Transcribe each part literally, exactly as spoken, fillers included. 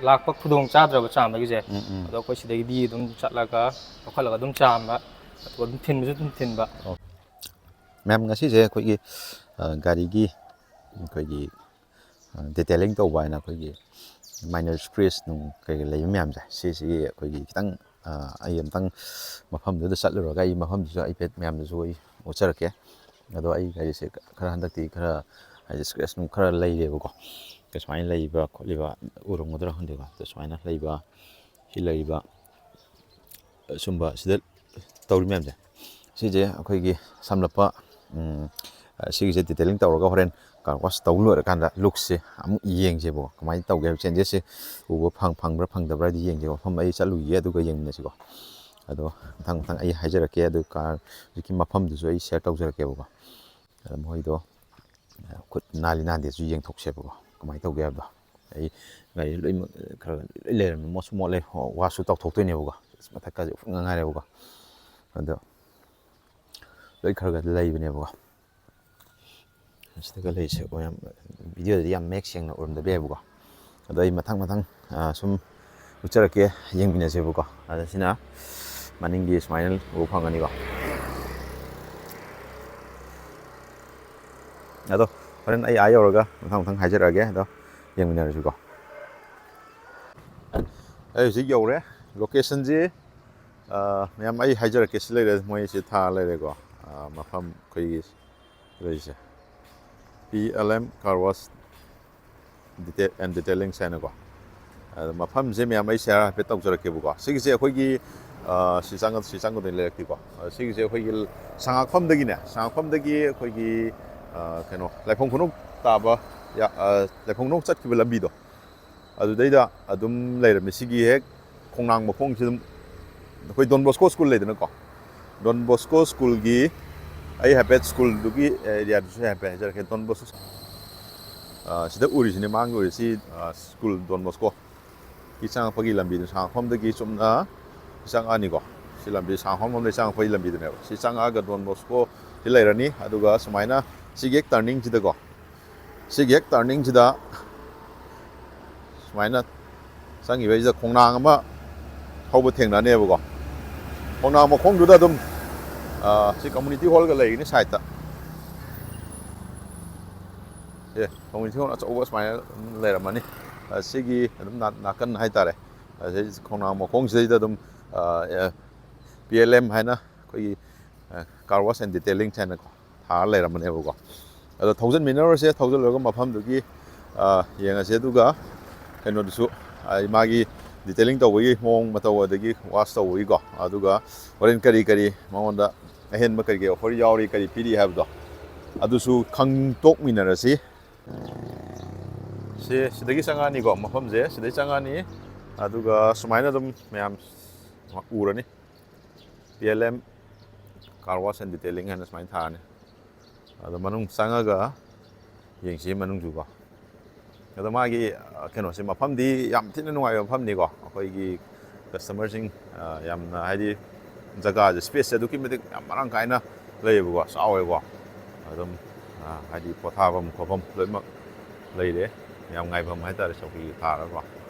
ꯂꯥꯛꯄ ꯈꯨꯗꯣꯡ ꯆꯥꯗ꯭ꯔꯕ ꯆꯥꯝꯕꯒꯤꯁꯦ꯫ ꯎꯝ, ꯎꯝ꯫ ꯑꯗꯣ ꯑꯩꯈꯣꯏ ꯁꯤꯗꯒꯤꯗꯤ ꯑꯗꯨꯝ ꯆꯠꯂꯒ ꯂꯧꯈꯠꯂꯒ ꯑꯗꯨꯝ ꯆꯥꯝꯕ, ꯑꯗꯨꯒ ꯑꯗꯨꯝ ꯊꯤꯟꯕꯁꯨ ꯑꯗꯨꯝ ꯊꯤꯟꯕ꯫ ꯃꯦꯝ, ꯉꯁꯤꯁꯦ ꯑꯩꯈꯣꯏꯒꯤ ꯒꯥꯔꯤꯒꯤ ꯑꯩꯈꯣꯏꯒꯤ ꯗꯤꯇꯦꯂꯤꯡ ꯇꯧꯕ ꯍꯥꯏꯅ ꯑꯩꯈꯣꯏꯒꯤ ꯃꯥꯏꯅꯔ ꯁ꯭ꯀ꯭ꯔꯦꯆ ꯅꯨꯡ ꯀꯩꯀꯩ ꯂꯩꯕ ꯃꯌꯥꯝꯁꯦ, ꯁꯤꯁꯤꯒꯤ ꯑꯩꯈꯣꯏꯒꯤ ꯈꯤꯇꯪ ꯑꯩ ꯑꯝꯇꯪ ꯃꯐꯝꯗꯨꯗ ꯆꯠꯂꯨꯔꯒ ꯑꯩ ꯃꯐꯝꯗꯨꯁꯨ ꯑꯩ ꯃꯌꯥꯝꯗꯁꯨ ꯑꯩ ꯎꯠꯆꯔꯛꯀꯦ꯫ ꯑꯗꯣ ꯑꯩ ꯒꯥꯔꯤꯁꯦ ꯈꯔ ꯍꯟꯗꯛꯇꯤ ꯈꯔ ꯍꯥꯏꯗꯤ ꯁ꯭ꯀ꯭ꯔꯦꯆ ꯅꯨꯡ ꯈꯔ ꯂꯩꯔꯦꯕꯀꯣ꯫ ꯁꯨꯃꯥꯏꯅ ꯂꯩꯕ ꯈꯣꯠꯂꯤꯕ ꯎꯔꯝꯒꯗ꯭ꯔꯥ ꯈꯪꯗꯦꯀꯣ꯫ ꯑꯗꯣ ꯁꯨꯃꯥꯏꯅ ꯂꯩꯕ, ꯁꯤ ꯂꯩꯔꯤꯕ ꯁꯨꯝꯕ ꯁꯤꯗ ꯇꯧꯔꯤ ꯃꯌꯥꯝꯁꯦ, ꯁꯤꯁꯦ ꯑꯩꯈꯣꯏꯒꯤ ꯁꯝꯂꯞꯄ ꯁꯤꯒꯤꯁꯦ ꯗꯤꯇꯦꯂꯤꯡ ꯇꯧꯔꯒ ꯍꯣꯔꯦꯟ ꯀꯥꯔ ꯋꯥꯁ ꯇꯧ ꯂꯣꯏꯔꯀꯥꯟꯗ ꯂꯨꯛꯁꯦ ꯑꯃꯨꯛ ꯌꯦꯡꯁꯦꯕꯀꯣ꯫ ꯀꯃꯥꯏꯅ ꯇꯧꯒꯦ ꯍꯥꯏꯕ ꯆꯦꯟꯖꯦꯁꯁꯦ ꯎꯕ ꯐꯪ ꯐꯪꯕ꯭ꯔꯥ ꯐꯪꯗꯕ꯭ꯔꯥ ꯍꯥꯏꯗꯤ ꯌꯦꯡꯁꯦꯕ꯫ ꯃꯐꯝ ꯑꯩ ꯆꯠꯂꯨꯈꯤꯒꯦ ꯑꯗꯨꯒ ꯌꯦꯡꯃꯤꯟꯅꯁꯤꯀꯣ꯫ ꯑꯗꯣ ꯃꯊꯪ ꯃꯊꯪ ꯑꯩ ꯍꯥꯏꯖꯔꯛꯀꯦ꯫ ꯑꯗꯨ ꯀꯥꯔ ꯍꯧꯖꯤꯛꯀꯤ ꯃꯐꯝꯗꯨꯁꯨ ꯑꯩ ꯁꯤꯌꯔ ꯇꯧꯖꯔꯛꯀꯦꯕꯀꯣ꯫ ꯑꯗꯣ ꯃꯣꯏꯗꯣ ꯈꯨꯠ ꯅꯥꯜꯂꯤ ꯅꯥꯟꯗꯦꯁꯨ ꯌꯦꯡꯊꯣꯛꯁꯦꯕꯀꯣ, ꯀꯃꯥꯏꯅ ꯇꯧꯒꯦ ꯍꯥꯏꯕꯗꯣ꯫ ꯑꯩ ꯒꯥꯔꯤ ꯂꯣꯏꯅꯃꯛ ꯈꯔ ꯈꯔ ꯂꯣꯏ ꯂꯩꯔꯝꯃꯦ, ꯃꯣꯠꯁꯨ ꯃꯣꯠꯂꯦ, ꯋꯥꯁꯁꯨ ꯇꯧꯊꯣꯛꯇꯣꯏꯅꯦꯕꯀꯣ꯫ ꯑꯁ, ꯃꯊꯛꯀꯁꯦ ꯎꯐꯨꯟ ꯉꯥꯛ ꯉꯥꯏꯔꯦꯕꯀꯣ꯫ ꯑꯗꯣ ꯂꯣꯏ ꯈꯔ ꯈꯔ ꯂꯩꯕꯅꯦꯕꯀꯣ꯫ ꯑꯁꯤꯗꯒ ꯂꯩꯁꯦ ꯌꯥꯝ, ꯚꯤꯗꯤꯑꯣꯗꯗꯤ ꯌꯥꯝ ꯃꯌꯦꯛ ꯁꯦꯡꯅ ꯎꯔꯝꯗꯕ ꯌꯥꯏꯕꯀꯣ꯫ ꯑꯗꯣ ꯑꯩ ꯃꯊꯪ ꯃꯊꯪ ꯁꯨꯝ ꯎꯠꯆꯔꯛꯀꯦ, ꯌꯦꯡꯃꯤꯟꯅꯁꯦꯕꯀꯣ꯫ ꯑꯗ ꯁꯤꯅ ꯃꯅꯤꯡꯒꯤ ꯁꯨꯃꯥꯏꯅ ꯎꯕ ꯐꯪꯒꯅꯤꯀꯣ꯫ ꯑꯗꯣ ꯍꯣꯔꯦꯟ ꯑꯩ ꯑꯥ ꯌꯧꯔꯒ ꯃꯊꯪ ꯃꯊꯪ ꯍꯥꯏꯖꯔꯛꯑꯒꯦ꯫ ꯑꯗꯣ ꯌꯦꯡꯃꯤꯟꯅꯔꯁꯤꯀꯣ꯫ ꯑꯩ ꯍꯧꯖꯤꯛ ꯌꯧꯔꯦ꯫ ꯂꯣꯀꯦꯁꯟꯁꯤ ꯃꯌꯥꯝ ꯑꯩ ꯍꯥꯏꯖꯔꯛꯀꯦ꯫ ꯁꯤ ꯂꯩꯔꯦ, ꯃꯣꯏꯁꯤ ꯊꯥ ꯂꯩꯔꯦꯀꯣ꯫ ꯃꯐꯝ ꯑꯩꯈꯣꯏꯒꯤ ꯂꯩꯔꯤꯁꯦ P L M Car Wash Detail and Detailing ꯍꯥꯏꯅꯀꯣ꯫ ꯑꯗꯣ ꯃꯐꯝꯁꯦ ꯃꯌꯥꯝ ꯑꯩ ꯁꯤꯌꯔ ꯍꯥꯏꯐꯦꯠ ꯇꯧꯖꯔꯛꯀꯦꯕꯀꯣ꯫ ꯁꯤꯒꯤꯁꯦ ꯑꯩꯈꯣꯏꯒꯤ ꯁꯤ ꯆꯪꯉ ꯁꯤ ꯆꯪꯒꯗꯣꯏꯅꯤ ꯂꯩꯔꯛꯇꯤꯀꯣ꯫ ꯁꯤꯒꯤꯁꯦ ꯑꯩꯈꯣꯏꯒꯤ ꯁꯉꯥꯛꯐꯝꯗꯒꯤꯅꯦ, ꯁꯉꯥꯛꯐꯝꯗꯒꯤ ꯑꯩꯈꯣꯏꯒꯤ ꯀꯩꯅꯣ ꯂꯥꯏꯐꯝ ꯈꯨꯅꯧ ꯇꯥꯕ, ꯂꯥꯏꯐꯝ ꯈꯨꯅꯧ ꯆꯠꯈꯤꯕ ꯂꯝꯕꯤꯗꯣ, ꯑꯗꯨꯗꯩꯗ ꯑꯗꯨꯝ ꯂꯩꯔꯝꯃꯤ꯫ ꯁꯤꯒꯤ ꯍꯦꯛ ꯈꯣꯡꯅꯥꯡ ꯃꯈꯣꯡꯁꯤ ꯑꯗꯨꯝ ꯑꯩꯈꯣꯏ ꯗꯣꯟ ꯕꯣꯁꯀꯣ ꯁ꯭ꯀꯨꯜ ꯂꯩꯗꯅꯀꯣ, ꯗꯣꯟ ꯕꯣꯁꯀꯣ ꯁ꯭ꯀꯨꯜꯒꯤ, ꯑꯩ ꯍꯥꯏꯐꯦꯠ ꯁ꯭ꯀꯨꯜꯗꯨꯒꯤ ꯑꯦꯔꯤꯌꯥꯗꯨꯁꯨ ꯍꯥꯏꯐꯦꯠ ꯍꯥꯏꯖꯔꯛꯀꯦ꯫ ꯗꯣꯟ ꯕꯣꯁꯀꯣ ꯁꯤꯗ ꯎꯔꯤꯁꯤꯅꯦ, ꯃꯥꯡꯗ ꯎꯔꯤꯁꯤ ꯁ꯭ꯀꯨꯜ ꯗꯣꯟ ꯕꯣꯁꯀꯣꯒꯤ ꯆꯪꯉꯛꯄꯒꯤ ꯂꯝꯕꯤꯗꯨ ꯁꯉꯥꯛꯐꯝꯗꯒꯤ ꯆꯨꯝꯅ ꯆꯪꯉꯛꯑꯅꯤꯀꯣ꯫ ꯁꯤ ꯂꯝꯕꯤ ꯁꯉꯥꯛꯐꯝꯂꯣꯝꯗꯒꯤ ꯆꯪꯉꯛꯄꯒꯤ ꯂꯝꯕꯤꯗꯨꯅꯦꯕ꯫ ꯁꯤ ꯆꯪꯉꯛꯑꯒ ꯗꯣꯟ ꯕꯣꯁꯀꯣ ꯁꯤ ꯂꯩꯔꯅꯤ꯫ ꯑꯗꯨꯒ ꯁꯨꯃꯥꯏꯅ ꯁꯤꯒꯤ ꯍꯦꯛ ꯇꯔꯅꯤꯡꯁꯤꯗꯀꯣ, ꯁꯤꯒꯤ ꯍꯦꯛ ꯇꯔꯅꯤꯡꯁꯤꯗ ꯁꯨꯃꯥꯏꯅ ꯆꯪꯉꯤꯕꯩꯁꯤꯗ ꯈꯣꯡꯅꯥꯡ ꯑꯃ ꯍꯧꯕ ꯊꯦꯡꯅꯅꯦꯕꯀꯣ꯫ ꯈꯣꯡꯅꯥꯡ ꯃꯈꯣꯡꯗꯨꯗ ꯑꯗꯨꯝ, ꯑ, ꯁꯤ community hall ꯒ ꯂꯩꯔꯤꯅꯤ side ꯇ꯫ ꯑꯦ, community hall ꯑꯆꯧꯕ ꯁꯨꯃꯥꯏꯅ ꯑꯗꯨꯝ ꯂꯩꯔꯝꯃꯅꯤ꯫ ꯑ, ꯁꯤꯒꯤ ꯑꯗꯨꯝ ꯅꯥ-, ꯅꯥꯀꯟ ꯍꯥꯏꯇꯥꯔꯦ꯫ ꯑꯁꯤ ꯈꯣꯡꯅꯥꯡ ꯃꯈꯣꯡꯁꯤꯗꯩꯗ ꯑꯗꯨꯝ, ꯑ, ꯑꯦ, P L M ꯍꯥꯏꯅ ꯑꯩꯈꯣꯏꯒꯤ, ꯑ, car wash and detailing ꯍꯥꯏꯅꯀꯣ ꯊꯥꯔ ꯂꯩꯔꯝꯕꯅꯦꯕꯀꯣ꯫ ꯑꯗꯣ ꯊꯧꯖꯤꯟꯃꯤꯟꯅꯔꯨꯔꯁꯦ, ꯊꯧꯖꯤꯜꯂꯒ ꯃꯐꯝꯗꯨꯒꯤ, ꯑ, ꯌꯦꯡꯉꯁꯦ꯫ ꯑꯗꯨꯒ ꯀꯩꯅꯣꯗꯨꯁꯨ, ꯑ, ꯃꯥꯒꯤ detailing ꯇꯧꯕꯒꯤ ꯃꯑꯣꯡ ꯃꯇꯧ, ꯑꯗꯒꯤ wash ꯇꯧꯕꯒꯤꯀꯣ, ꯑꯗꯨꯒ ꯍꯣꯔꯦꯟ ꯀꯔꯤ ꯀꯔꯤ ꯃꯉꯣꯟꯗ ꯑꯍꯦꯟꯕ ꯀꯔꯤ ꯀꯔꯤ offer ꯌꯥꯎꯔꯤ, ꯀꯔꯤ ꯄꯤꯔꯤ ꯍꯥꯏꯕꯗꯣ, ꯑꯗꯨꯁꯨ ꯈꯪꯗꯣꯛꯃꯤꯟꯅꯔꯁꯤ꯫ ꯁꯤ ꯁꯤꯗꯒꯤ ꯆꯪꯉꯛꯑꯅꯤꯀꯣ, ꯃꯐꯝꯁꯦ ꯁꯤꯗꯒꯤ ꯆꯪꯉꯛꯑꯅꯤ꯫ ꯑꯗꯨꯒ ꯁꯨꯃꯥꯏꯅ ꯑꯗꯨꯝ ꯃꯌꯥꯝ ꯎꯔꯅꯤ, P L M car wash and detailing ꯍꯥꯏꯅ ꯁꯨꯃꯥꯏꯅ ꯊꯥꯔꯅꯤ꯫ ꯑꯗꯣ ꯃꯅꯨꯡ ꯆꯪꯉꯒ ꯌꯦꯡꯁꯤ ꯃꯅꯨꯡꯁꯨꯀꯣ꯫ ꯑꯗꯣ ꯃꯥꯒꯤ, ꯑ, ꯀꯩꯅꯣꯁꯦ, ꯃꯐꯝꯗꯤ ꯌꯥꯝ ꯊꯤꯅ ꯅꯨꯡꯉꯥꯏꯕ ꯃꯐꯝꯅꯤꯀꯣ꯫ ꯑꯩꯈꯣꯏꯒꯤ customer ꯁꯤꯡ, ꯑ, ꯌꯥꯝꯅ, ꯍꯥꯏꯗꯤ, ꯖꯒꯥꯁꯦ, space ꯁꯦ ꯑꯗꯨꯛꯀꯤ ꯃꯇꯤꯛ ꯌꯥꯝ ꯃꯔꯥꯡ ꯀꯥꯏꯅ ꯂꯩꯌꯦꯕꯀꯣ, ꯆꯥꯎꯋꯦꯕꯀꯣ꯫ ꯑꯗꯨꯝ, ꯑ, ꯍꯥꯏꯗꯤ, ꯄꯣꯊꯥꯐꯝ ꯈꯣꯠꯐꯝ ꯂꯣꯏꯅꯃꯛ ꯂꯩꯔꯦ꯫ ꯌꯥꯝ ꯉꯥꯏꯐꯝ ꯍꯥꯏꯇꯥꯔꯦ, ꯆꯧꯀꯤ ꯊꯥꯔꯒꯀꯣ꯫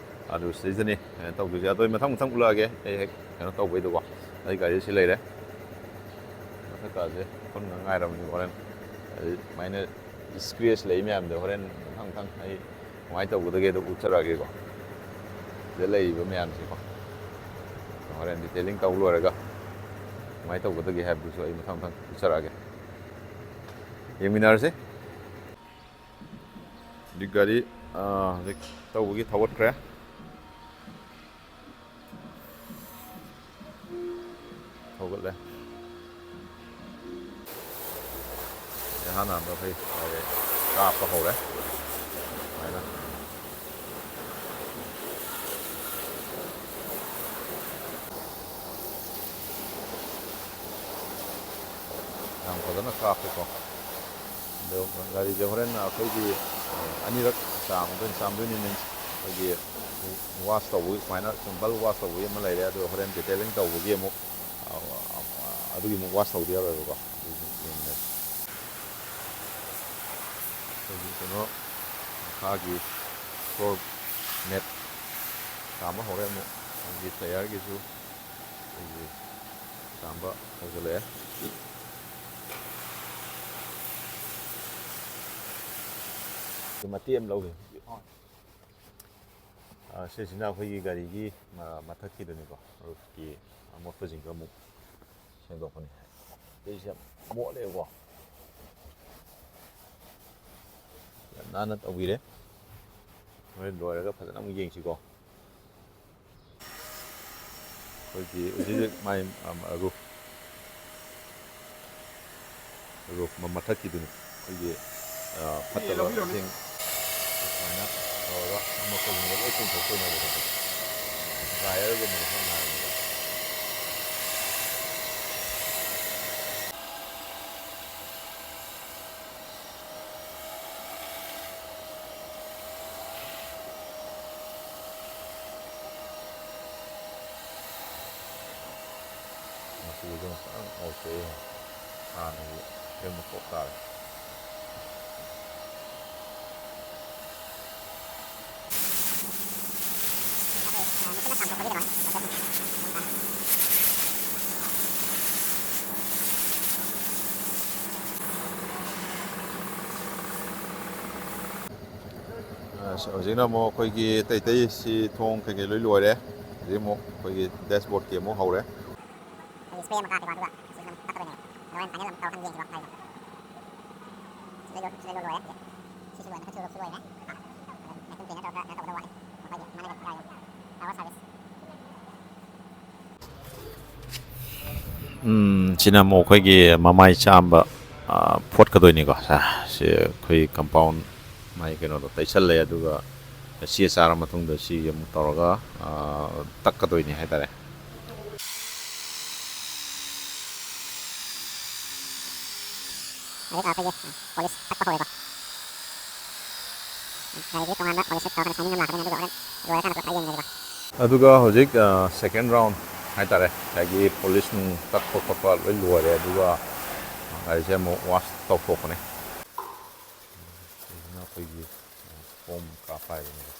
ꯑꯗꯨ ꯁꯤꯗꯩꯗꯅꯤ ꯀꯩꯅꯣ ꯇꯧꯗꯣꯏꯁꯦ꯫ ꯑꯗꯣ ꯑꯩ ꯃꯊꯪ ꯃꯊꯪ ꯎꯠꯂꯛꯑꯒꯦ, ꯑꯩ ꯍꯦꯛ ꯀꯩꯅꯣ ꯇꯧꯕꯩꯗꯨꯀꯣ꯫ ꯑꯩ ꯒꯥꯔꯤꯁꯤ ꯂꯩꯔꯦ꯫ ꯃꯊꯛꯀꯥꯁꯦ ꯎꯐꯨꯟ ꯉꯥꯛ ꯉꯥꯏꯔꯕꯅꯤ ꯍꯣꯔꯦꯟ꯫ ꯑꯗꯩ ꯁꯨꯃꯥꯏꯅ scratch ꯂꯩ ꯃꯌꯥꯝꯗꯣ ꯍꯣꯔꯦꯟ ꯃꯊꯪ ꯃꯊꯪ ꯑꯩ ꯀꯃꯥꯏꯅ ꯇꯧꯒꯗꯒꯦꯗꯣ ꯎꯠꯆꯔꯛꯑꯒꯦꯀꯣ꯫ ꯁꯤꯗ ꯂꯩꯔꯤꯕ ꯃꯌꯥꯝꯁꯦꯀꯣ꯫ ꯍꯣꯔꯦꯟ detailing ꯇꯧ ꯂꯣꯏꯔꯒ ꯀꯃꯥꯏꯅ ꯇꯧꯒꯗꯒꯦ ꯍꯥꯏꯕꯗꯨꯁꯨ ꯑꯩ ꯃꯊꯪ ꯃꯊꯪ ꯎꯠꯆꯔꯛꯑꯒꯦ꯫ ꯌꯦꯡꯃꯤꯟꯅꯔꯁꯤ꯫ ꯍꯧꯖꯤꯛ ꯒꯥꯔꯤ, ꯑꯥ, ꯍꯧꯖꯤꯛ ꯇꯧꯕꯒꯤ ꯊꯧꯒꯠꯈ꯭ꯔꯦ꯫ ꯊꯧꯒꯠꯂꯦ꯫ ꯏꯍꯥꯟ ꯍꯥꯟꯕ ꯑꯩꯈꯣꯏ ꯀꯥꯞꯄ ꯍꯧꯔꯦ꯫ ꯁꯨꯃꯥꯏꯅ꯫ ꯌꯥꯝ ꯐꯖꯅ ꯀꯥꯞꯄꯦꯀꯣ꯫ ꯑꯗꯣ ꯒꯥꯔꯤꯁꯦ ꯍꯣꯔꯦꯟ ꯑꯩꯈꯣꯏꯒꯤ, ꯑ, ꯑꯅꯤꯔꯛ ꯆꯥꯝꯗꯣꯏꯅꯤ, ꯆꯥꯝꯗꯣꯏꯅꯤꯅꯦ꯫ ꯑꯩꯈꯣꯏꯒꯤ wash ꯇꯧꯕꯒꯤ, ꯁꯨꯃꯥꯏꯅ simple wash ꯇꯧꯕꯒꯤ ꯑꯃ ꯂꯩꯔꯦ, ꯑꯗꯨꯒ ꯍꯣꯔꯦꯟ detailing ꯇꯧꯕꯒꯤ ꯑꯃꯨꯛ, ꯑ, ꯑꯗꯨꯒꯤ ꯑꯃꯨꯛ wash ꯇꯧꯗ ꯌꯥꯔꯣꯏꯕꯀꯣ꯫ ꯑꯗꯨꯒꯤ ꯌꯦꯡꯃꯤꯟꯅꯁꯤ꯫ ꯑꯩꯈꯣꯏꯒꯤ ꯀꯩꯅꯣ, ꯃꯈꯥꯒꯤ floor mat ꯆꯥꯝꯕ ꯍꯧꯔꯦ ꯑꯃꯨꯛ꯫ ꯑꯩꯒꯤ ꯇꯌꯥꯔꯒꯤꯁꯨ ꯑꯩꯈꯣꯏꯒꯤ ꯆꯥꯝꯕ ꯍꯧꯖꯤꯜꯂꯛꯑꯦ꯫ ꯁꯤ ꯃꯇꯦꯛ ꯑꯃ ꯂꯧꯒꯦ꯫ ꯑꯥ, ꯁꯤꯁꯤꯅ ꯑꯩꯈꯣꯏꯒꯤ ꯒꯥꯔꯤꯒꯤ, ꯑꯥ, ꯃꯊꯛꯀꯤꯗꯨꯅꯤꯀꯣ, ꯔꯨꯐꯀꯤ ꯑꯃꯣꯠꯄꯁꯤꯡꯗꯣ ꯑꯃꯨꯛ ꯁꯦꯡꯗꯣꯛꯄꯅꯤ꯫ ꯁꯤꯁꯦ ꯌꯥꯝ ꯃꯣꯠꯂꯦꯕꯀꯣ꯫ ꯌꯥꯝ ꯅꯥꯟꯅ ꯇꯧꯕꯤꯔꯦ꯫ ꯍꯣꯔꯦꯟ ꯂꯣꯏꯔꯒ ꯐꯖꯅ ꯑꯃꯨꯛ ꯌꯦꯡꯁꯤꯀꯣ꯫ ꯑꯩꯈꯣꯏꯒꯤ ꯍꯧꯖꯤꯛ ꯍꯧꯖꯤꯛ ꯃꯥꯏ, ꯑꯝ, ꯔꯨꯐ, ꯔꯨꯐ ꯃ-, ꯃꯊꯛꯀꯤꯗꯨꯅꯤ꯫ ꯑꯩꯈꯣꯏꯒꯤ, ꯑ, ꯐꯠꯇꯕ ꯂꯧꯕꯤꯔꯣꯅꯦ꯫ ꯏꯁꯤꯡ ꯁꯨꯃꯥꯏꯅ ꯇꯧꯔꯒ ꯑꯃꯣꯠꯄꯁꯤꯡꯗꯣ ꯂꯣꯏ ꯆꯨꯝꯊꯣꯛꯇꯣꯏꯅꯦꯕ꯫ ꯗ꯭ꯔꯥꯏꯌꯔꯒꯨꯝꯕꯗ ꯈꯔ ꯉꯥꯏꯔꯕꯅꯦꯕ꯫ ꯃꯆꯨꯁꯦ ꯐꯖꯅ ꯉꯧꯊꯣꯛꯑꯦ꯫ ꯍꯥꯟꯅꯒꯤ ꯐꯤꯕꯝꯗ ꯀꯣꯛ ꯇꯥꯔꯦ꯫ ꯑ, ꯍꯧꯖꯤꯛꯅ ꯑꯃꯨꯛ ꯑꯩꯈꯣꯏꯒꯤ ꯑꯇꯩ ꯑꯇꯩ ꯁꯤ ꯊꯣꯡ ꯀꯩꯀꯩ ꯂꯣꯏ ꯂꯣꯏꯔꯦ꯫ ꯍꯧꯖꯤꯛ ꯑꯃꯨꯛ ꯑꯩꯈꯣꯏꯒꯤ ꯗꯦꯁꯕꯣꯔꯗꯀꯤ ꯑꯃꯨꯛ ꯍꯧꯔꯦ꯫ ꯑꯩꯈꯣꯏꯒꯤ ꯁ꯭ꯄ꯭ꯔꯦ ꯑꯃ ꯀꯥꯞꯄꯦꯀꯣ, ꯑꯗꯨꯒ ꯁꯤꯁꯤꯅ ꯑꯃꯨꯛ ꯇꯛꯀꯗꯣꯏꯅꯦꯕ꯫ ꯑꯗꯨ ꯍꯣꯔꯦꯟ ꯐꯥꯏꯅꯦꯜ ꯑꯃꯨꯛ ꯇꯧꯔꯀꯥꯟꯗ ꯌꯦꯡꯁꯤꯀꯣ ꯍꯥꯏꯁꯦ꯫ ꯁꯤꯗꯩ ꯂꯣꯏ-, ꯁꯤꯗꯩ ꯂꯣꯏ ꯂꯣꯏꯔꯦ ꯍꯧꯖꯤꯛ꯫ ꯁꯤꯁꯨ ꯂꯣꯏꯔꯦ, ꯃꯊꯛꯁꯤꯁꯨ ꯂꯣꯏꯔꯦ꯫ ꯑꯥ, vacuum cleaner ꯇꯧꯔꯒ ꯀꯩꯅꯣ ꯇꯧꯒꯗꯧꯕ ꯋꯥꯠꯂꯤ꯫ ꯃꯈꯣꯏꯒꯤ ꯃꯥꯅ ꯀꯩꯅꯣ ꯌꯥꯔꯦ꯫ Power service꯫ ꯎꯝ, ꯁꯤꯅ ꯑꯃꯨꯛ ꯑꯩꯈꯣꯏꯒꯤ ꯃꯃꯥꯏ ꯆꯥꯝꯕ, ꯑ, ꯐꯣꯠꯀꯗꯣꯏꯅꯤꯀꯣ꯫ ꯁꯦ, ꯁꯤ ꯑꯩꯈꯣꯏ compound ꯃꯥꯏ ꯀꯩꯅꯣꯗꯣ ꯇꯩꯁꯜꯂꯦ, ꯑꯗꯨꯒ ꯆꯦ ꯆꯥꯔ ꯃꯇꯨꯡꯗ ꯁꯤ ꯑꯃꯨꯛ ꯇꯧꯔꯒ, ꯑ, ꯇꯛꯀꯗꯣꯏꯅꯤ ꯍꯥꯏꯇꯥꯔꯦ꯫ ꯍꯧꯖꯤꯛ ꯑꯩꯈꯣꯏꯒꯤ ꯄꯣꯂꯤꯁ ꯇꯛꯄ ꯍꯧꯔꯦꯀꯣ꯫ ꯒꯥꯔꯤꯒꯤ ꯇꯣꯉꯥꯟꯕ ꯄꯣꯂꯤꯁ ꯇꯧꯔꯀꯥꯟꯗ ꯁꯥꯏꯅꯤꯡ ꯑꯃ ꯂꯥꯛꯀꯗꯣꯏꯅꯤ, ꯑꯗꯨꯒ ꯍꯣꯔꯦꯟ ꯂꯣꯏꯔꯀꯥꯟꯗ ꯄꯨꯂꯞ ꯑꯩ ꯌꯦꯡꯒꯦꯕꯀꯣ꯫ ꯑꯗꯨꯒ ꯍꯧꯖꯤꯛ, ꯑ, second round ꯍꯥꯏꯇꯥꯔꯦ, ꯉꯁꯥꯏꯒꯤ ꯄꯣꯂꯤꯁ ꯅꯨꯡ ꯇꯛꯄ ꯈꯣꯠꯄ ꯂꯣꯏ ꯂꯣꯏꯔꯦ, ꯑꯗꯨꯒ ꯒꯥꯔꯤꯁꯦ ꯑꯃꯨꯛ ꯋꯥꯁ ꯇꯧꯊꯣꯛꯄꯅꯦ꯫ ꯁꯤꯁꯤꯅ ꯑꯩꯈꯣꯏꯒꯤ ꯐꯣꯝ ꯀꯥꯞꯄ ꯍꯥꯏꯕꯅꯤꯗ꯫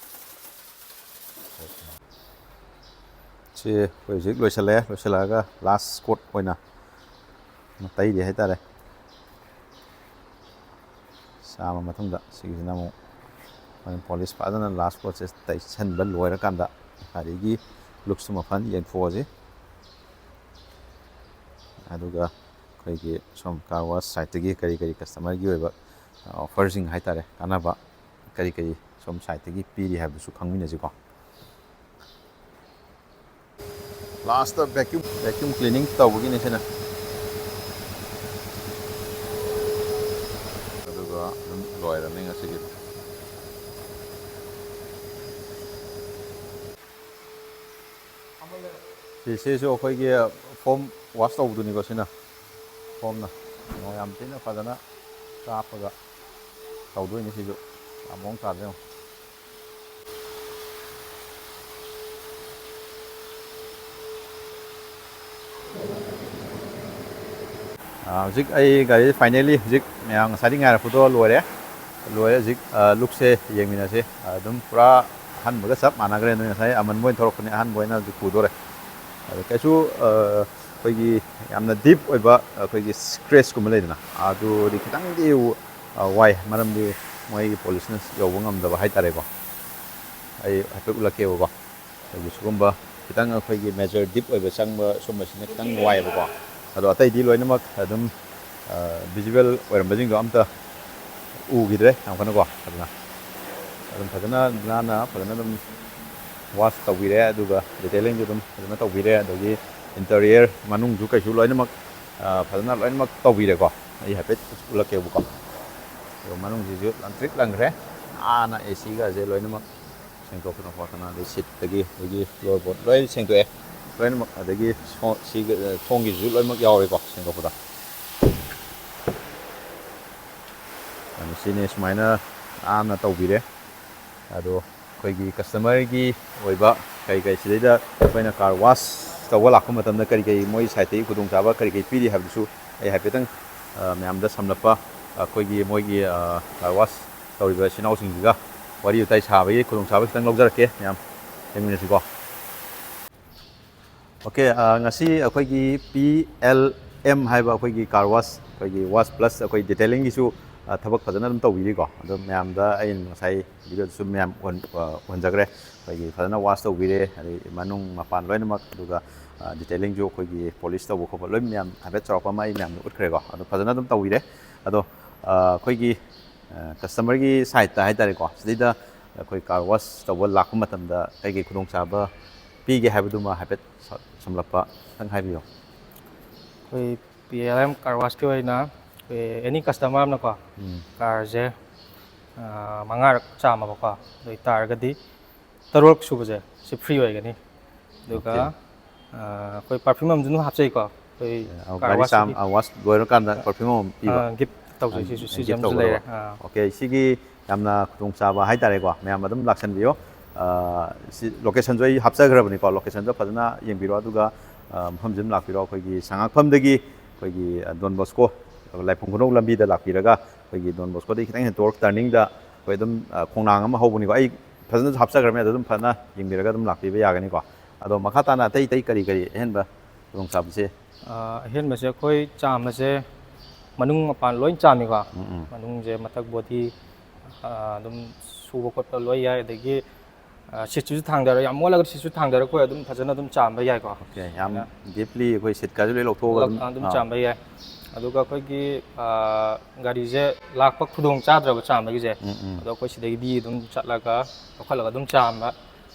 ꯁꯤ ꯑꯩꯈꯣꯏ ꯍꯧꯖꯤꯛ ꯂꯣꯏꯁꯤꯜꯂꯦ꯫ ꯂꯣꯏꯁꯤꯜꯂꯛꯑꯒ ꯂꯥꯁ ꯀꯣꯠ ꯑꯣꯏꯅ ꯇꯩꯔꯤ ꯍꯥꯏꯇꯥꯔꯦ꯫ ꯆꯥꯝꯃ ꯃꯇꯨꯡꯗ ꯁꯤꯒꯤꯁꯤꯅ ꯑꯃꯨꯛ ꯄꯣꯂꯤꯁ ꯐꯖꯅ ꯂꯥꯁ ꯀꯣꯠꯁꯦ ꯇꯩꯁꯟꯕ ꯂꯣꯏꯔꯀꯥꯟꯗ ꯒꯥꯔꯤꯒꯤ ꯂꯨꯛꯁꯇꯨꯃ ꯐꯖꯅ ꯌꯦꯡꯊꯣꯛꯑꯁꯤ꯫ ꯑꯗꯨꯒ ꯑꯩꯈꯣꯏꯒꯤ ꯁꯣꯝ ꯀꯥꯔ ꯋꯥꯁ ꯁꯥꯏꯠꯇꯒꯤ ꯀꯔꯤ ꯀꯔꯤ ꯀꯁꯇꯃꯔꯒꯤ ꯑꯣꯏꯕ ꯑꯣꯐꯔꯁꯤꯡ ꯍꯥꯏꯇꯥꯔꯦ, ꯀꯥꯟꯅꯕ ꯀꯔꯤ ꯀꯔꯤ ꯁꯣꯝ ꯁꯥꯏꯠꯇꯒꯤ ꯄꯤꯔꯤ ꯍꯥꯏꯕꯗꯨꯁꯨ ꯈꯪꯃꯤꯟꯅꯁꯤꯀꯣ꯫ ꯂꯥꯁꯇ ꯚꯦꯀ꯭ꯌꯨꯝ ꯚꯦꯀ꯭ꯌꯨꯝ ꯀ꯭ꯂꯤꯅꯤꯡ ꯇꯧꯕꯒꯤꯅꯤ ꯁꯤꯅ꯫ ꯑꯗꯨꯒ ꯑꯗꯨꯝ ꯂꯣꯏꯔꯅꯤ ꯉꯁꯤꯒꯤ꯫ ꯁꯤꯁꯤꯁꯨ ꯑꯩꯈꯣꯏꯒꯤ ꯐꯣꯝ ꯋꯥꯁ ꯇꯧꯕꯗꯨꯅꯤꯀꯣ ꯁꯤꯅ꯫ ꯐꯣꯝꯅ ꯅꯣꯡ ꯌꯥꯝ ꯊꯤꯅ ꯐꯖꯅ ꯀꯥꯞꯄꯒ ꯇꯧꯗꯣꯏꯅꯤ ꯁꯤꯁꯨ꯫ ꯌꯥꯝ ꯃꯑꯣꯡ ꯇꯥꯗ꯭ꯔꯦ ꯌꯦꯡꯉꯣ꯫ ꯑꯥ, ꯍꯧꯖꯤꯛ ꯑꯩ ꯒꯥꯔꯤ ꯐꯥꯏꯅꯦꯜꯂꯤ ꯍꯧꯖꯤꯛ ꯃꯌꯥꯝ ꯉꯁꯥꯏꯗꯤ ꯉꯥꯏꯔꯛꯄꯗꯣ ꯂꯣꯏꯔꯦ꯫ ꯂꯣꯏꯔꯦ ꯍꯧꯖꯤꯛ, ꯑꯥ, ꯂꯨꯛꯁꯦ ꯌꯦꯡꯃꯤꯟꯅꯁꯦ꯫ ꯑꯗꯨꯝ ꯄꯨꯔꯥ ꯑꯍꯟꯕꯒ ꯆꯞ ꯃꯥꯟꯅꯈ꯭ꯔꯦ꯫ ꯅꯣꯏ ꯉꯁꯥꯏ ꯑꯃꯟꯕ ꯑꯣꯏꯅ ꯊꯧꯔꯛꯄꯅꯦ, ꯑꯍꯟꯕ ꯑꯣꯏꯅ ꯍꯧꯖꯤꯛ ꯄꯨꯗꯣꯔꯦ꯫ ꯑꯗꯣ ꯀꯩꯁꯨ, ꯑꯥ, ꯑꯩꯈꯣꯏꯒꯤ ꯌꯥꯝꯅ ꯗꯤꯞ ꯑꯣꯏꯕ ꯑꯩꯈꯣꯏꯒꯤ ꯁ꯭ꯀ꯭ꯔꯦꯆꯀꯨꯝꯕ ꯂꯩꯗꯅ, ꯑꯗꯨꯗꯤ ꯈꯤꯇꯪꯗꯤ, ꯑꯥ, ꯋꯥꯏ, ꯃꯔꯝꯗꯤ ꯃꯣꯏꯒꯤ ꯄꯣꯂꯤꯁꯅ ꯌꯧꯕ ꯉꯝꯗꯕ ꯍꯥꯏꯇꯥꯔꯦꯀꯣ꯫ ꯑꯩ ꯍꯥꯏꯐꯦꯠ ꯎꯠꯂꯛꯀꯦꯕꯀꯣ꯫ ꯑꯩꯈꯣꯏꯒꯤ ꯁꯤꯒꯨꯝꯕ ꯈꯤꯇꯪ ꯑꯩꯈꯣꯏꯒꯤ ꯃꯦꯖꯔ ꯗꯤꯞ ꯑꯣꯏꯕ ꯆꯪꯕ ꯁꯨꯝꯕꯁꯤꯅ ꯈꯤꯇꯪ ꯋꯥꯏꯌꯦꯕꯀꯣ꯫ ꯑꯗꯣ ꯑꯇꯩꯗꯤ ꯂꯣꯏꯅꯃꯛ ꯑꯗꯨꯝ, ꯑ, ꯚꯤꯖꯨꯋꯦꯜ ꯑꯣꯏꯔꯝꯕꯁꯤꯡꯗꯣ ꯑꯝꯇ ꯎꯈꯤꯗ꯭ꯔꯦ ꯌꯥꯝ ꯀꯟꯅꯀꯣ꯫ ꯑꯗꯨꯅ ꯑꯗꯨꯝ ꯐꯖꯅ ꯅꯥꯟꯅ ꯐꯖꯅ ꯑꯗꯨꯝ ꯋꯥꯁ ꯇꯧꯕꯤꯔꯦ, ꯑꯗꯨꯒ ꯗꯤꯇꯦꯂꯤꯡꯁꯨ ꯑꯗꯨꯝ ꯐꯖꯅ ꯇꯧꯕꯤꯔꯦ, ꯑꯗꯒꯤ ꯏꯟꯇꯔꯤꯌꯔ ꯃꯅꯨꯡꯁꯨ ꯀꯩꯁꯨ ꯂꯣꯏꯅꯃꯛ, ꯑ, ꯐꯖꯅ ꯂꯣꯏꯅꯃꯛ ꯇꯧꯕꯤꯔꯦꯀꯣ꯫ ꯑꯩ ꯍꯥꯏꯐꯦꯠ ꯎꯠꯂꯛꯀꯦꯕꯀꯣ꯫ ꯑꯗꯣ ꯃꯅꯨꯡꯁꯤꯁꯨ ꯂꯪꯇ꯭ꯔꯤꯛ ꯂꯪꯈ꯭ꯔꯦ꯫ ꯅꯥꯟꯅ ꯑꯦ ꯁꯤꯒꯁꯦ ꯂꯣꯏꯅꯃꯛ ꯁꯦꯡꯗꯣꯛꯇꯅ ꯈꯣꯠꯇꯅ, ꯑꯗꯩ ꯁꯤꯠꯇꯒꯤ ꯑꯩꯈꯣꯏꯒꯤ ꯐ꯭ꯂꯣꯔ ꯕꯣꯔꯗ ꯂꯣꯏ ꯁꯦꯡꯗꯣꯛꯑꯦ ꯂꯣꯏꯅꯃꯛ꯫ ꯑꯗꯒꯤ ꯁꯣ-, ꯁꯤꯒ, ꯊꯣꯡꯒꯤꯁꯤꯁꯨ ꯂꯣꯏꯅꯃꯛ ꯌꯥꯎꯔꯦꯀꯣ ꯁꯦꯡꯗꯣꯛꯄꯗ꯫ ꯑꯗꯨ ꯁꯤꯅꯤ, ꯁꯨꯃꯥꯏꯅ ꯅꯥꯟꯅ ꯇꯧꯕꯤꯔꯦ꯫ ꯑꯗꯣ ꯑꯩꯈꯣꯏꯒꯤ ꯀꯁꯇꯃꯔꯒꯤ ꯑꯣꯏꯕ ꯀꯔꯤ ꯀꯔꯤ, ꯁꯤꯗꯩꯗ ꯑꯩꯈꯣꯏꯅ ꯀꯥꯔ ꯋꯥꯁ ꯇꯧꯕ ꯂꯥꯛꯄ ꯃꯇꯝꯗ ꯀꯔꯤ ꯀꯔꯤ ꯃꯣꯏ ꯁꯥꯏꯠꯇꯒꯤ ꯈꯨꯗꯣꯡꯆꯥꯕ ꯀꯔꯤ ꯀꯔꯤ ꯄꯤꯔꯤ ꯍꯥꯏꯕꯗꯨꯁꯨ ꯑꯩ ꯍꯥꯏꯐꯦꯠꯇꯪ, ꯑ, ꯃꯌꯥꯝꯗ ꯁꯝꯂꯞꯄ ꯑꯩꯈꯣꯏꯒꯤ ꯃꯣꯏꯒꯤ, ꯑ, ꯀꯥꯔ ꯋꯥꯁ ꯇꯧꯔꯤꯕ ꯏꯆꯤꯟ ꯏꯅꯥꯎꯁꯤꯡꯁꯤꯒ ꯋꯥꯔꯤ ꯋꯥꯇꯥꯏ ꯁꯥꯕꯒꯤ ꯈꯨꯗꯣꯡꯆꯥꯕ ꯈꯤꯇꯪ ꯂꯧꯖꯔꯛꯀꯦ꯫ ꯃꯌꯥꯝ ꯌꯦꯡꯃꯤꯟꯅꯁꯤꯀꯣ꯫ ꯑꯣꯀꯦ, ꯑ, ꯉꯁꯤ ꯑꯩꯈꯣꯏꯒꯤ ꯄꯤ ꯑꯦꯜ ꯑꯦꯝ ꯍꯥꯏꯕ ꯑꯩꯈꯣꯏꯒꯤ ꯀꯥꯔ ꯋꯥꯁ, ꯑꯩꯈꯣꯏꯒꯤ ꯋꯥꯁ ꯄ꯭ꯂꯁ ꯑꯩꯈꯣꯏ ꯗꯤꯇꯦꯂꯤꯡꯒꯤꯁꯨ, ꯑ, ꯊꯕꯛ ꯐꯖꯅ ꯑꯗꯨꯝ ꯇꯧꯕꯤꯔꯤꯀꯣ꯫ ꯑꯗꯣ ꯃꯌꯥꯝꯗ ꯑꯩꯅ ꯉꯁꯥꯏ ꯚꯤꯗꯤꯑꯣꯗꯁꯨ ꯃꯌꯥꯝ ꯎꯍꯟ-, ꯑ, ꯎꯍꯟꯖꯈ꯭ꯔꯦ꯫ ꯑꯩꯈꯣꯏꯒꯤ ꯐꯖꯅ ꯋꯥꯁ ꯇꯧꯕꯤꯔꯦ, ꯑꯗꯩ ꯃꯅꯨꯡ ꯃꯄꯥꯟ ꯂꯣꯏꯅꯃꯛ, ꯑꯗꯨꯒ, ꯑ, ꯗꯤꯇꯦꯂꯤꯡꯁꯨ ꯑꯩꯈꯣꯏꯒꯤ ꯄꯣꯂꯤꯁ ꯇꯧꯕ ꯈꯣꯠꯄ ꯂꯣꯏ ꯃꯌꯥꯝ ꯍꯥꯏꯐꯦꯠ ꯆꯥꯎꯔꯥꯛꯄ ꯑꯃ ꯑꯩ ꯃꯌꯥꯝꯗ ꯎꯠꯈ꯭ꯔꯦꯀꯣ꯫ ꯑꯗꯣ ꯐꯖꯅ ꯑꯗꯨꯝ ꯇꯧꯕꯤꯔꯦ꯫ ꯑꯗꯣ, ꯑ, ꯑꯩꯈꯣꯏꯒꯤ, ꯑ, ꯀꯁꯇꯃꯔꯒꯤ ꯁꯥꯏꯠꯇ ꯍꯥꯏꯇꯥꯔꯦꯀꯣ, ꯁꯤꯗꯩꯗ ꯑꯩꯈꯣꯏ ꯀꯥꯔ ꯋꯥꯁ ꯇꯧꯕ ꯂꯥꯛꯄ ꯃꯇꯝꯗ ꯀꯩꯀꯩ ꯈꯨꯗꯣꯡꯆꯥꯕ ꯄꯤꯒꯦ ꯍꯥꯏꯕꯗꯨꯃ ꯍꯥꯏꯐꯦꯠ ꯁ-, ꯁꯝꯂꯞꯄ ꯈꯤꯇꯪ ꯍꯥꯏꯕꯤꯌꯨ꯫ ꯑꯩꯈꯣꯏ ꯄꯤ ꯑꯦꯜ ꯑꯦꯝ ꯀꯥꯔ ꯋꯥꯁꯀꯤ ꯑꯣꯏꯅ ꯑꯩꯈꯣꯏ ꯑꯦꯅꯤ ꯀꯁꯇꯃꯔ ꯑꯃꯅꯀꯣ, ꯎꯝ. ꯀꯥꯔꯁꯦ, ꯑ, ꯃꯉꯥꯔꯛ ꯆꯥꯝꯃꯕꯀꯣ, ꯑꯗꯨ ꯑꯣꯏꯇꯥꯔꯒꯗꯤ ꯇꯔꯨꯛ ꯁꯨꯕꯁꯦ ꯁꯤ ꯐ꯭ꯔꯤ ꯑꯣꯏꯒꯅꯤ꯫ ꯑꯗꯨꯒ, ꯑꯣꯀꯦ. ꯑ, ꯑꯩꯈꯣꯏ ꯄꯔꯐ꯭ꯌꯨꯝ ꯑꯃꯁꯨ ꯑꯗꯨꯝ ꯍꯥꯞꯆꯩꯀꯣ, ꯑꯩꯈꯣꯏ ꯑ, ꯀꯥꯔ ꯒꯥꯔꯤ ꯆꯥꯝ-, ꯋꯥꯁꯀꯤ꯫ ꯑ, ꯋꯥꯁ ꯂꯣꯏꯔꯀꯥꯟꯗ ꯄꯔꯐ꯭ꯌꯨꯝ ꯑꯃ ꯄꯤꯕ? ꯑ, ꯒꯤꯐ ꯇꯧꯖꯩ, ꯁꯤꯁꯨ, ꯁꯤꯁꯨ ꯒꯤꯐ ꯑꯃꯁꯨ ꯇꯧꯒꯗꯕ. ꯂꯩꯔꯦ꯫ ꯑ. ꯑꯣꯀꯦ, ꯁꯤꯒꯤ ꯌꯥꯝꯅ ꯈꯨꯗꯣꯡꯆꯥꯕ ꯍꯥꯏꯇꯥꯔꯦꯀꯣ, ꯃꯌꯥꯝ ꯑꯗꯨꯝ ꯂꯥꯛꯁꯟꯕꯤꯌꯣ꯫ ꯑ, ꯁꯤ ꯂꯣꯀꯦꯁꯟꯁꯨ ꯑꯩ ꯍꯥꯞꯆꯈ꯭ꯔꯕꯅꯤꯀꯣ, ꯂꯣꯀꯦꯁꯟꯗꯣ ꯐꯖꯅ ꯌꯦꯡꯕꯤꯔꯣ꯫ ꯑꯗꯨꯒ, ꯑ, ꯃꯐꯝꯁꯤ ꯑꯗꯨꯝ ꯂꯥꯛꯄꯤꯔꯣ, ꯑꯩꯈꯣꯏꯒꯤ ꯁꯉꯥꯛꯐꯝꯗꯒꯤ ꯑꯩꯈꯣꯏꯒꯤ, ꯑ, ꯗꯣꯟ ꯕꯣꯁꯀꯣ, ꯂꯥꯏꯐꯝ ꯈꯨꯅꯧ ꯂꯝꯕꯤꯗ ꯂꯥꯛꯄꯤꯔꯒ ꯑꯩꯈꯣꯏꯒꯤ ꯗꯣꯟ ꯕꯣꯁꯀꯣꯗꯒꯤ ꯈꯤꯇꯪ ꯍꯦꯟꯇꯣꯛ ꯇꯔꯅꯤꯡꯗ ꯑꯩꯈꯣꯏ ꯑꯗꯨꯝ, ꯑ, ꯈꯣꯡꯅꯥꯡ ꯑꯃ ꯍꯧꯕꯅꯤꯀꯣ, ꯑꯩ ꯐꯖꯅꯁꯨ ꯍꯥꯞꯆꯈ꯭ꯔꯕꯅꯤ, ꯑꯗꯨ ꯑꯗꯨꯝ ꯐꯖꯅ ꯌꯦꯡꯕꯤꯔꯒ ꯑꯗꯨꯝ ꯂꯥꯛꯄꯤꯕ ꯌꯥꯒꯅꯤꯀꯣ꯫ ꯑꯗꯣ ꯃꯈꯥ ꯇꯥꯅ ꯑꯇꯩ ꯑꯇꯩ ꯀꯔꯤ ꯀꯔꯤ ꯑꯍꯦꯟꯕ ꯈꯨꯗꯣꯡꯆꯥꯕꯁꯦ? ꯑ, ꯑꯍꯦꯟꯕꯁꯦ ꯑꯩꯈꯣꯏ ꯆꯥꯝꯕꯁꯦ ꯃꯅꯨꯡ ꯃꯄꯥꯟ ꯂꯣꯏ ꯆꯥꯝꯃꯤꯀꯣ꯫ ꯎꯝ, ꯎꯝ. ꯃꯅꯨꯡꯁꯦ, ꯃꯊꯛ ꯕꯣꯗꯤ, ꯑ, ꯑꯗꯨꯝ ꯁꯨꯕ ꯈꯣꯠꯄ ꯂꯣꯏ ꯌꯥꯏ꯫ ꯑꯗꯒꯤ, ꯑ, ꯁꯤꯠꯁꯤꯁꯨ ꯊꯥꯡꯗꯔ, ꯌꯥꯝ ꯃꯣꯠꯂꯒꯗꯤ ꯁꯤꯠꯁꯨ ꯊꯥꯡꯗꯔ ꯑꯩꯈꯣꯏ ꯑꯗꯨꯝ ꯐꯖꯅ ꯑꯗꯨꯝ ꯆꯥꯝꯕ ꯌꯥꯏꯀꯣ꯫ ꯑꯣꯀꯦ, ꯌꯥꯝ ꯗꯤꯞꯂꯤ ꯑꯩꯈꯣꯏ ꯁꯤꯠꯀꯥꯁꯨ ꯂꯣꯏ ꯂꯧꯊꯣꯛꯑꯒ ꯑꯗꯨꯝ, ꯑꯗꯨꯝ ꯑꯥ. ꯆꯥꯝꯕ ꯌꯥꯏ꯫ ꯑꯗꯨꯒ ꯑꯩꯈꯣꯏꯒꯤ, ꯑ, ꯒꯥꯔꯤꯁꯦ ꯂꯥꯛꯄ ꯈꯨꯗꯣꯡ ꯆꯥꯗ꯭ꯔꯕ ꯆꯥꯝꯕꯒꯤꯁꯦ, ꯎꯝ, ꯎꯝ. ꯑꯗꯣ ꯑꯩꯈꯣꯏ ꯁꯤꯗꯒꯤꯗꯤ ꯑꯗꯨꯝ ꯆꯠꯂꯒ ꯂꯧꯈꯠꯂꯒ ꯑꯗꯨꯝ ꯆꯥꯝꯕ,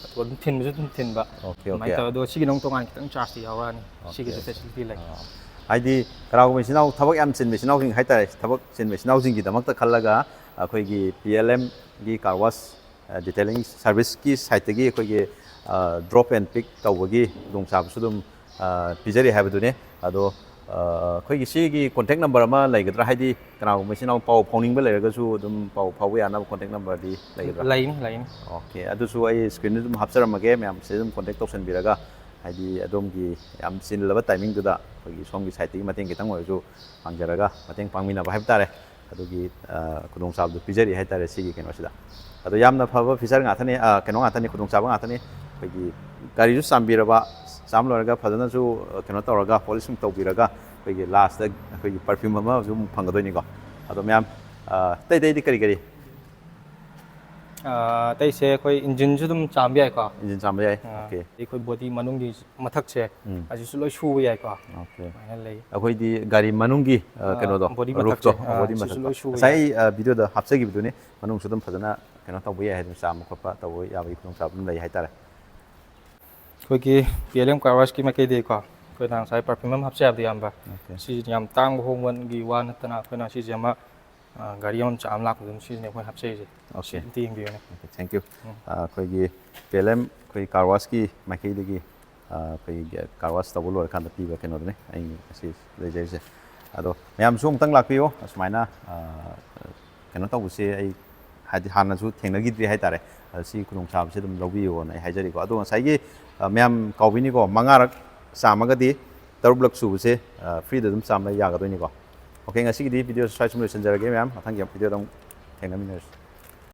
ꯑꯗꯨꯒ ꯑꯗꯨꯝ ꯊꯤꯟꯕꯁꯨ ꯑꯗꯨꯝ ꯊꯤꯟꯕ꯫ ꯑꯣꯀꯦ, ꯑꯗꯨꯃꯥꯏꯅ ꯑꯣꯀꯦ. ꯇꯧꯋꯦ꯫ ꯑꯗꯣ ꯁꯤꯒꯤꯅ ꯑꯃꯨꯛ ꯇꯣꯉꯥꯟꯅ ꯈꯤꯇꯪ ꯆꯥꯔꯖꯇꯤ ꯌꯥꯎꯔꯛꯑꯅꯤ꯫ ꯑꯣꯀꯦ, ꯁꯤꯒꯤꯁꯨ ꯑꯣꯀꯦ. ꯐꯦꯁꯤꯂꯤꯇꯤ ꯂꯩ꯫ ꯑꯥ. ꯍꯥꯏꯗꯤ ꯀꯅꯥꯒꯨꯝꯕ ꯏꯆꯤꯟ ꯏꯅꯥꯎ, ꯊꯕꯛ ꯌꯥꯝ ꯆꯤꯟꯕ ꯏꯆꯤꯟ ꯏꯅꯥꯎꯁꯤꯡ ꯍꯥꯏꯇꯥꯔꯦ, ꯊꯕꯛ ꯆꯤꯟꯕ ꯏꯆꯤꯟ ꯏꯅꯥꯎꯁꯤꯡꯒꯤꯗꯃꯛꯇ ꯈꯜꯂꯒ ꯑꯩꯈꯣꯏꯒꯤ ꯄꯤ ꯑꯦꯜ ꯑꯦꯝꯒꯤ ꯀꯥꯔ ꯋꯥꯁ, ꯑ, ꯗꯤꯇꯦꯂꯤꯡ ꯁꯥꯔꯚꯤꯁꯀꯤ ꯁꯥꯏꯠꯇꯒꯤ ꯑꯩꯈꯣꯏꯒꯤ, ꯑ, ꯗ꯭ꯔꯣꯞ ꯑꯦꯟ ꯄꯤꯛ ꯇꯧꯕꯒꯤ ꯈꯨꯗꯣꯡꯆꯥꯕꯁꯨ ꯑꯗꯨꯝ, ꯑ, ꯄꯤꯖꯔꯤ ꯍꯥꯏꯕꯗꯨꯅꯤ꯫ ꯑꯗꯣ, ꯑ, ꯑꯩꯈꯣꯏꯒꯤ ꯁꯤꯒꯤ ꯀꯣꯟꯇꯦꯛ ꯅꯝꯕꯔ ꯑꯃ ꯂꯩꯒꯗ꯭ꯔꯥ? ꯍꯥꯏꯗꯤ ꯀꯅꯥꯒꯨꯝꯕ ꯏꯆꯤꯟ ꯏꯅꯥꯎ ꯄꯥꯎ ꯐꯥꯎꯅꯤꯡꯕ ꯂꯩꯔꯒꯁꯨ ꯑꯗꯨꯝ ꯄꯥꯎ ꯐꯥꯎꯕ ꯌꯥꯅꯕ ꯀꯣꯟꯇꯦꯛ ꯅꯝꯕꯔꯗꯤ ꯂꯩꯒꯗ꯭ꯔꯥ? ꯂꯩꯅꯤ, ꯂꯩꯅꯤ꯫ ꯑꯣꯀꯦ, ꯑꯗꯨꯁꯨ ꯑꯩ ꯁ꯭ꯀ꯭ꯔꯤꯟꯗ ꯑꯗꯨꯝ ꯍꯥꯞꯆꯔꯝꯃꯒꯦ, ꯃꯌꯥꯝꯁꯦ ꯑꯗꯨꯝ ꯀꯣꯟꯇꯦꯛ ꯇꯧꯁꯟꯕꯤꯔꯒ, ꯍꯥꯏꯗꯤ ꯑꯗꯣꯝꯒꯤ ꯌꯥꯝ ꯆꯤꯜꯂꯕ ꯇꯥꯏꯃꯤꯡꯗꯨꯗ ꯑꯩꯈꯣꯏꯒꯤ ꯁꯣꯝꯒꯤ ꯁꯥꯏꯠꯇꯒꯤ ꯃꯇꯦꯡ ꯈꯤꯇꯪ ꯑꯣꯏꯔꯁꯨ ꯄꯥꯡꯖꯔꯒ ꯃꯇꯦꯡ ꯄꯥꯡꯃꯤꯟꯅꯕ ꯍꯥꯏꯕ ꯇꯥꯔꯦ꯫ ꯑꯗꯨꯒꯤ, ꯑ, ꯈꯨꯗꯣꯡꯆꯥꯕꯗꯨ ꯄꯤꯖꯔꯤ ꯍꯥꯏꯇꯥꯔꯦ ꯁꯤꯒꯤ ꯀꯩꯅꯣꯁꯤꯗ꯫ ꯑꯗꯣ ꯌꯥꯝꯅ ꯐꯕ ꯐꯤꯆꯔ ꯉꯥꯛꯇꯅꯤ, ꯑ, ꯀꯩꯅꯣ ꯉꯥꯛꯇꯅꯤ, ꯈꯨꯗꯣꯡꯆꯥꯕ ꯉꯥꯛꯇꯅꯤ꯫ ꯑꯩꯈꯣꯏꯒꯤ ꯒꯥꯔꯤꯁꯨ ꯆꯥꯝꯕꯤꯔꯕ, ꯆꯥꯝ ꯂꯣꯏꯔꯒ ꯐꯖꯅꯁꯨ ꯀꯩꯅꯣ ꯇꯧꯔꯒ ꯄꯣꯂꯤꯁꯤꯡ ꯇꯧꯕꯤꯔꯒ ꯑꯩꯈꯣꯏꯒꯤ ꯂꯥꯁꯇ ꯑꯩꯈꯣꯏꯒꯤ ꯄꯔꯐ꯭ꯌꯨꯝ ꯑꯃꯁꯨ ꯑꯃꯨꯛ ꯐꯪꯒꯗꯣꯏꯅꯤꯀꯣ꯫ ꯑꯗꯣ ꯃꯌꯥꯝ ꯑꯇꯩ ꯑꯇꯩꯗꯤ ꯀꯔꯤ ꯀꯔꯤ? ꯑꯇꯩꯁꯦ ꯑꯩꯈꯣꯏ ꯏꯟꯖꯤꯟꯁꯨ ꯑꯗꯨꯝ ꯆꯥꯝꯕ ꯌꯥꯏꯀꯣ꯫ ꯏꯟꯖꯤꯟ ꯆꯥꯝꯕ ꯌꯥꯏ꯫ ꯑꯥ, ꯑꯣꯀꯦ꯫ ꯑꯩꯈꯣꯏ ꯕꯣꯗꯤ ꯃꯅꯨꯡꯒꯤ ꯃꯊꯛꯁꯦ, ꯎꯝ꯫ ꯑꯁꯤꯁꯨ ꯂꯣꯏ ꯁꯨꯕ ꯌꯥꯏꯀꯣ꯫ ꯑꯣꯀꯦ꯫ ꯑꯗꯨꯃꯥꯏꯅ ꯂꯩ꯫ ꯑꯩꯈꯣꯏꯗꯤ ꯒꯥꯔꯤ ꯃꯅꯨꯡꯒꯤ ꯑ, ꯑ, ꯀꯩꯅꯣꯗꯣ, ꯕꯣꯗꯤ ꯔꯨꯐꯇꯣ, ꯃꯊꯛꯁꯦ, ꯑ, ꯕꯣꯗꯤ ꯁꯤꯁꯨ ꯃꯊꯛꯇꯣ꯫ ꯂꯣꯏ ꯁꯨꯕ ꯉꯁꯥꯏ ꯌꯥꯏ꯫ ꯑ, ꯚꯤꯗꯤꯑꯣꯗ ꯍꯥꯞꯆꯈꯤꯕꯗꯨꯅꯤ, ꯃꯅꯨꯡꯁꯨ ꯑꯗꯨꯝ ꯐꯖꯅ ꯀꯩꯅꯣ ꯇꯧꯕ ꯌꯥꯏ, ꯑꯗꯨꯝ ꯆꯥꯝꯕ ꯈꯣꯠꯄ ꯇꯧꯕ ꯌꯥꯕꯒꯤ ꯈꯨꯗꯣꯡꯆꯥꯕ ꯑꯗꯨꯝ ꯂꯩ ꯍꯥꯏꯇꯥꯔꯦ꯫ ꯑꯩꯈꯣꯏꯒꯤ ꯄꯤ ꯑꯦꯜ ꯑꯦꯝ ꯀꯥꯔ ꯋꯥꯁꯀꯤ ꯃꯥꯏꯀꯩꯗꯒꯤꯀꯣ, ꯑꯩꯈꯣꯏꯅ ꯉꯁꯥꯏ ꯄꯔꯐ꯭ꯌꯨꯝ ꯑꯃ ꯍꯥꯞꯆ ꯌꯥꯕꯗꯣ, ꯏꯌꯥꯝꯕ꯫ ꯑꯣꯀꯦ꯫ ꯁꯤꯁꯤꯅ ꯌꯥꯝ ꯇꯥꯡꯕ ꯍꯣꯡꯕꯒꯤ ꯋꯥ ꯅꯠꯇꯅ, ꯑꯩꯈꯣꯏꯅ ꯁꯤꯁꯦ ꯑꯃ, ꯑ, ꯒꯥꯔꯤ ꯑꯃ ꯆꯥꯝ ꯂꯥꯛꯄꯗ ꯑꯗꯨꯝ ꯁꯤꯖꯤꯟꯅꯩ, ꯑꯩꯈꯣꯏꯅ ꯍꯥꯞꯆꯩꯁꯦ꯫ ꯑꯣꯀꯦ꯫ ꯁꯤ ꯑꯝꯇ ꯌꯦꯡꯕꯤꯌꯨꯅꯦ꯫ Okay, thank you꯫ ꯎꯝ꯫ ꯑ, ꯑꯩꯈꯣꯏꯒꯤ ꯄꯤ ꯑꯦꯜ ꯑꯦꯝ ꯑꯩꯈꯣꯏ ꯀꯥꯔ ꯋꯥꯁꯀꯤ ꯃꯥꯏꯀꯩꯗꯒꯤ, ꯑ, ꯑꯩꯈꯣꯏꯒꯤ ꯀꯥꯔ ꯋꯥꯁ ꯇꯧꯕ ꯂꯣꯏꯔꯀꯥꯟꯗ ꯄꯤꯕ ꯀꯩꯅꯣꯗꯨꯅꯤ ꯑꯩ ꯉꯁꯤ ꯂꯩꯖꯔꯤꯁꯦ꯫ ꯑꯗꯣ ꯃꯌꯥꯝꯁꯨ ꯑꯃꯨꯛꯇꯪ ꯂꯥꯛꯄꯤꯌꯣ, ꯑꯁꯨꯃꯥꯏꯅ, ꯑ, ꯀꯩꯅꯣ ꯇꯧꯕꯁꯦ ꯑꯩ ꯍꯥꯏꯗꯤ ꯍꯥꯟꯅꯁꯨ ꯊꯦꯡꯅꯈꯤꯗ꯭ꯔꯤ ꯍꯥꯏꯇꯥꯔꯦ꯫ ꯑꯗ ꯁꯤ ꯈꯨꯗꯣꯡꯆꯥꯕꯁꯦ ꯑꯗꯨꯝ ꯂꯧꯕꯤꯌꯣꯅ ꯑꯩ ꯍꯥꯏꯖꯔꯤꯀꯣ꯫ ꯑꯗꯣ ꯉꯁꯥꯏꯒꯤ, ꯑ, ꯃꯌꯥꯝ ꯀꯥꯎꯕꯤꯅꯤꯀꯣ, ꯃꯉꯥꯔꯛ ꯆꯥꯝꯃꯒꯗꯤ ꯇꯔꯨꯛꯂꯛ ꯁꯨꯕꯁꯦ, ꯑ, ꯐ꯭ꯔꯤꯗ ꯑꯗꯨꯝ ꯆꯥꯝꯕ ꯌꯥꯒꯗꯣꯏꯅꯤꯀꯣ꯫ ꯑꯣꯀꯦ, ꯉꯁꯤꯒꯤꯗꯤ ꯚꯤꯗꯤꯑꯣ ꯁ꯭ꯋꯥꯏ ꯁꯨꯝ ꯂꯣꯏꯁꯤꯟꯖꯔꯒꯦ ꯃꯌꯥꯝ꯫ ꯃꯊꯪꯒꯤ ꯚꯤꯗꯤꯑꯣꯗ ꯑꯃꯨꯛ ꯊꯦꯡꯅꯃꯤꯟꯅꯔꯁꯤ꯫